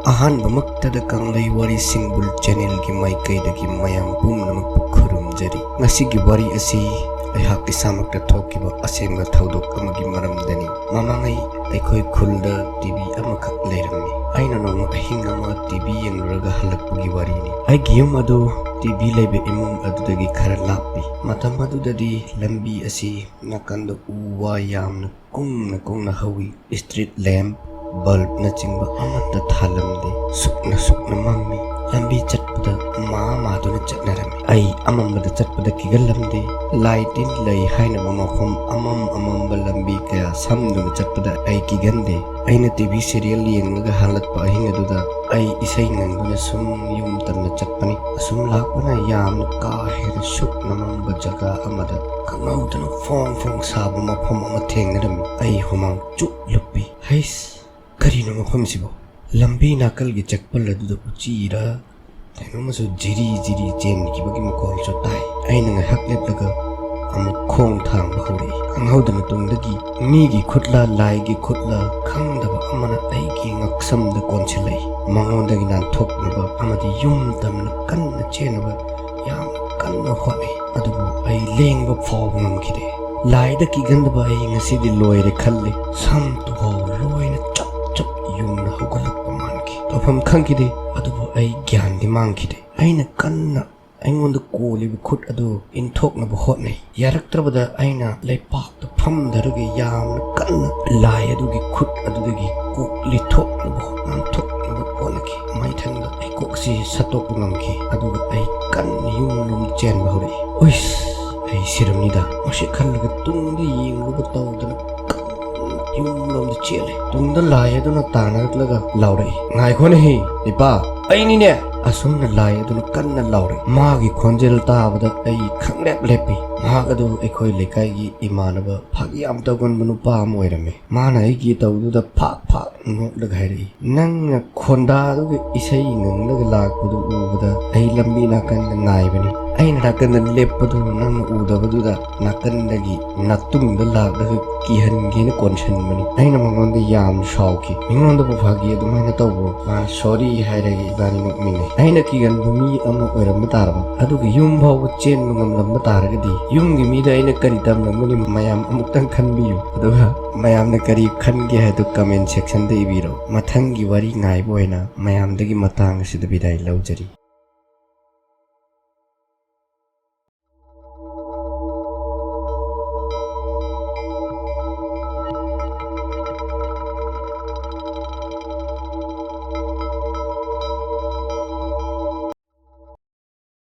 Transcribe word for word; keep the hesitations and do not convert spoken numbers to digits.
ꯑꯍꯥꯟꯕꯃꯛꯇꯗ ꯀꯪꯂꯩ ꯋꯥꯔꯤ ꯁꯤꯡꯕꯨꯜ ꯆꯦꯅꯦꯜꯒꯤ ꯃꯥꯏꯀꯩꯗꯒꯤ ꯃꯌꯥꯝ ꯄꯨꯝꯅꯃꯛꯄꯨ ꯈꯨꯔꯨꯝꯖꯔꯤ꯫ ꯉꯁꯤꯒꯤ ꯋꯥꯔꯤ ꯑꯁꯤ ꯑꯩꯍꯥꯛ ꯏꯁꯥꯃꯛꯇ ꯊꯣꯛꯈꯤꯕ ꯑꯁꯦꯡꯕ ꯊꯧꯗꯣꯛ ꯑꯃꯒꯤ ꯃꯔꯝꯗꯅꯤ꯫ ꯃꯃꯥꯡꯉꯩ ꯑꯩꯈꯣꯏ ꯈꯨꯜꯗ ꯇꯤ ꯚꯤ ꯑꯃꯈꯛ ꯂꯩꯔꯝꯃꯤ꯫ ꯑꯩꯅ ꯅꯣꯡꯃ ꯑꯍꯤꯡ ꯑꯃ ꯇꯤ ꯚꯤ ꯌꯦꯡꯂꯨꯔꯒ ꯍꯜꯂꯛꯄꯒꯤ ꯋꯥꯔꯤꯅꯤ꯫ ꯑꯩꯒꯤ ꯌꯨꯝ ꯑꯗꯨ ꯇꯤ ꯚꯤ ꯂꯩꯕ ꯏꯃꯨꯡ ꯑꯗꯨꯗꯒꯤ ꯈꯔ ꯂꯥꯞꯄꯤ꯫ ꯃꯇꯝ ꯑꯗꯨꯗꯗꯤ ꯂꯝꯕꯤ ꯑꯁꯤ ꯅꯥꯀꯟꯗ ꯎ ꯋꯥ ꯌꯥꯝꯅ ꯀꯨꯡꯅ ꯀꯨꯡꯅ ꯍꯧꯏ꯫ ꯁ꯭ꯇ꯭ꯔꯤꯠ ꯂꯦꯝꯞ, ꯕꯜꯕꯅꯆꯤꯡꯕ ꯑꯃꯠꯇ ꯊꯥꯜꯂꯝꯗꯦ꯫ ꯁꯨꯛꯅ ꯁꯨꯛꯅ ꯃꯝꯃꯤ꯫ ꯂꯝꯕꯤ ꯆꯠꯄꯗ ꯃꯥ ꯃꯥꯗꯨꯅ ꯆꯠꯅꯔꯝꯃꯤ꯫ ꯑꯩ ꯑꯃꯝꯕꯗ ꯆꯠꯄꯗ ꯀꯤꯒꯜꯂꯝꯗꯦ꯫ ꯂꯥꯏ ꯇꯤꯟ ꯂꯩ ꯍꯥꯏꯅꯕ ꯃꯐꯝ ꯑꯃꯝ ꯑꯃꯝꯕ ꯂꯝꯕꯤ ꯀꯌꯥ ꯁꯝꯗꯨꯅ ꯆꯠꯄꯗ ꯑꯩ ꯀꯤꯒꯟꯗꯦ꯫ ꯑꯩꯅ ꯇꯤ ꯚꯤ ꯁꯤꯔꯤꯌꯦꯜ ꯌꯦꯡꯂꯒ ꯍꯜꯂꯛꯄ ꯑꯍꯤꯡ ꯑꯗꯨꯗ ꯑꯩ ꯏꯁꯩ ꯉꯪꯗꯨꯅ ꯁꯨꯝ ꯌꯨꯝ ꯇꯝꯅ ꯆꯠꯄꯅꯤ꯫ ꯑꯁꯨꯝ ꯂꯥꯛꯄꯅ ꯌꯥꯝꯅ ꯀꯥ ꯍꯦꯟꯅ ꯁꯨꯛꯅ ꯃꯝꯕ ꯖꯒꯥ ꯑꯃꯗ ꯈꯪꯍꯧꯗꯅ ꯐꯣꯡ ꯐꯣꯡ ꯁꯥꯕ ꯃꯐꯝ ꯑꯃ ꯊꯦꯡꯅꯔꯝꯃꯤ꯫ ꯑꯩ ꯍꯨꯃꯥꯡ ꯆꯨꯞ ꯂꯨꯞꯄꯤ꯫ ꯍꯩꯁ! ꯀꯔꯤꯅꯣ ꯃꯐꯝꯁꯤꯕꯣ? ꯂꯝꯕꯤ ꯅꯥꯀꯜꯒꯤ ꯆꯦꯛꯄꯜ ꯑꯗꯨꯗ ꯎꯆꯤꯔ ꯀꯩꯅꯣꯝꯃꯁꯨ ꯖꯤꯔꯤ ꯖꯤꯔꯤ ꯆꯦꯟꯈꯤꯕꯒꯤ ꯃꯈꯣꯜꯁꯨ ꯇꯥꯏ꯫ ꯑꯩꯅ ꯉꯥꯏꯍꯥꯛ ꯂꯦꯞꯂꯒ ꯑꯃꯨꯛ ꯈꯣꯡ ꯊꯥꯡꯕ ꯍꯧꯔꯛꯏ꯫ ꯈꯪꯍꯧꯗꯅ ꯇꯨꯡꯗꯒꯤ ꯃꯤꯒꯤ ꯈꯨꯠꯂ ꯂꯥꯏꯒꯤ ꯈꯨꯠꯂ ꯈꯪꯗꯕ ꯑꯃꯅ ꯑꯩꯒꯤ ꯉꯛꯁꯝꯗ ꯀꯣꯟꯁꯤꯜꯂꯛꯏ꯫ ꯃꯉꯣꯟꯗꯒꯤ ꯅꯥꯟꯊꯣꯛꯅꯕ ꯑꯃꯗꯤ ꯌꯨꯝ ꯇꯝꯅ ꯀꯟꯅ ꯆꯦꯟꯅꯕ ꯌꯥꯝꯅ ꯀꯟꯅ ꯍꯣꯠꯅꯩ, ꯑꯗꯨꯕꯨ ꯑꯩ ꯂꯦꯡꯕ ꯐꯥꯎꯕ ꯉꯝꯈꯤꯗꯦ꯫ ꯂꯥꯏꯗ ꯀꯤꯒꯟꯗꯕ ꯑꯩ ꯉꯁꯤꯗꯤ ꯂꯣꯏꯔꯦ ꯈꯜꯂꯤ꯫ ꯁꯝ ꯇꯨꯍꯥꯎ ꯂꯣꯏꯅ ꯆꯞ ꯆꯞ ꯌꯨꯡꯅ ꯍꯧꯒꯠꯂꯛꯄ ꯃꯥꯟꯈꯤ꯫ ꯇꯧꯐꯝ ꯈꯪꯈꯤꯗꯦ, ꯑꯗꯨꯕꯨ ꯑꯩ ꯒ꯭ꯌꯥꯟꯗꯤ ꯃꯥꯡꯈꯤꯗꯦ꯫ ꯑꯩꯅ ꯀꯟꯅ ꯑꯩꯉꯣꯟꯗ ꯀꯣꯜꯂꯤꯕ ꯈꯨꯠ ꯑꯗꯨ ꯏꯟꯊꯣꯛꯅꯕ ꯍꯣꯠꯅꯩ꯫ ꯌꯥꯔꯛꯇ꯭ꯔꯕꯗ ꯑꯩꯅ ꯂꯩꯄꯥꯛꯇ ꯐꯝꯊꯔꯒ ꯌꯥꯝꯅ ꯀꯟꯅ ꯂꯥꯏ ꯑꯗꯨꯒꯤ ꯈꯨꯠ ꯑꯗꯨꯗꯒꯤ ꯀꯣꯛ ꯂꯤꯊꯣꯛꯅꯕ, ꯅꯥꯟꯊꯣꯛꯅꯕ ꯍꯣꯠꯅꯈꯤ꯫ ꯃꯥꯏꯊꯪꯗ ꯑꯩ ꯀꯣꯛꯁꯤ ꯁꯠꯇꯣꯛꯄ ꯉꯝꯈꯤ, ꯑꯗꯨꯒ ꯑꯩ ꯀꯟꯅ ꯌꯨꯝꯂꯣꯝ ꯆꯦꯟꯕ ꯍꯧꯔꯛꯏ꯫ "ꯎꯏꯁ, ꯑꯩ ꯁꯤꯔꯝꯅꯤꯗ" ꯃꯁꯤ ꯈꯜꯂꯒ ꯇꯨꯡꯗ ꯌꯦꯡꯂꯨꯕ ꯇꯧꯗꯅ ꯀꯟꯅ ꯌꯨꯝꯂꯣꯝꯗ ꯆꯦꯜꯂꯦ꯫ ꯇꯨꯡꯗ ꯂꯥꯏ ꯑꯗꯨꯅ ꯇꯥꯟꯅꯔꯛꯂꯒ ꯂꯥꯎꯔꯛꯏ, "ꯉꯥꯏꯈꯣꯅꯦꯍꯦ, ꯏꯄꯥ, ꯑꯩꯅꯤꯅꯦ!" ꯑꯁꯨꯝꯅ ꯂꯥꯏ ꯑꯗꯨꯅ ꯀꯟꯅ ꯂꯥꯎꯔꯛꯏ꯫ ꯃꯥꯒꯤ ꯈꯣꯟꯖꯦꯜ ꯇꯥꯕꯗ ꯑꯩ ꯈꯪꯂꯦꯞ ꯂꯦꯞꯄꯤ꯫ ꯃꯍꯥꯛ ꯑꯗꯨ ꯑꯩꯈꯣꯏ ꯂꯩꯀꯥꯏꯒꯤ ꯏꯃꯥꯟꯅꯕ ꯐꯥꯒꯤ ꯌꯥꯝ ꯇꯧꯒꯟꯕ ꯅꯨꯄꯥ ꯑꯃ ꯑꯣꯏꯔꯝꯃꯤ꯫ ꯃꯥꯅ ꯑꯩꯒꯤ ꯇꯧꯗꯨꯗ ꯐꯥꯛ ꯐꯥꯛ ꯅꯣꯛꯂꯒ ꯍꯥꯏꯔꯛꯏ, "ꯅꯪꯅ ꯈꯣꯟꯗꯥꯗꯨꯒ ꯏꯁꯩ ꯉꯪꯂꯒ ꯂꯥꯛꯄꯗꯨ ꯎꯕꯗ ꯑꯩ ꯂꯝꯕꯤ ꯅꯥꯀꯟꯗ ꯉꯥꯏꯕꯅꯤ꯫ ꯑꯩꯅ ꯅꯥꯀꯟꯗ ꯂꯦꯞꯄꯗꯨ ꯅꯪꯅ ꯎꯗꯕꯗꯨꯗ ꯅꯥꯀꯟꯗꯒꯤ ꯅꯥꯇꯨꯡꯗ ꯂꯥꯛꯂꯒ ꯀꯤꯍꯟꯒꯦꯅ ꯀꯣꯟꯁꯤꯟꯕꯅꯤ꯫ ꯑꯩꯅ ꯃꯉꯣꯟꯗ ꯌꯥꯝ ꯁꯥꯎꯈꯤ꯫ "ꯃꯤꯉꯣꯟꯗꯕꯨ ꯐꯥꯒꯤ ꯑꯗꯨꯃꯥꯏꯅ ꯇꯧꯕ꯭ꯔꯣ?" ꯃꯥ ꯁꯣꯔꯤ ꯍꯥꯏꯔꯒ ꯏꯕꯥꯅꯤ ꯅꯣꯛꯃꯤꯟꯅꯩ꯫ ꯑꯩꯅ ꯀꯤꯒꯟꯕ ꯃꯤ ꯑꯃ ꯑꯣꯏꯔꯝꯕ ꯇꯥꯔꯕ, ꯑꯗꯨꯒ ꯌꯨꯝ ꯐꯥꯎꯕ ꯆꯦꯟꯕ ꯉꯝꯂꯝꯕ ꯇꯥꯔꯒꯗꯤ ꯌꯨꯝꯒꯤ ꯃꯤꯗ ꯑꯩꯅ ꯀꯔꯤ ꯇꯝꯂꯝꯒꯅꯤ? ꯃꯌꯥꯝ ꯑꯃꯨꯛꯇꯪ ꯈꯟꯕꯤꯌꯨ, ꯑꯗꯨꯒ ꯃꯌꯥꯝꯅ ꯀꯔꯤ ꯈꯟꯒꯦ ꯍꯥꯏꯗꯨ comment sectionꯗ ꯏꯕꯤꯔꯣ꯫ ꯃꯊꯪꯒꯤ ꯋꯥꯔꯤ ꯉꯥꯏꯕ ꯑꯣꯏꯅ ꯃꯌꯥꯝꯗꯒꯤ ꯃꯇꯥꯡ ꯑꯁꯤꯗ ꯕꯤꯗꯥꯏ ꯂꯧꯖꯔꯤ꯫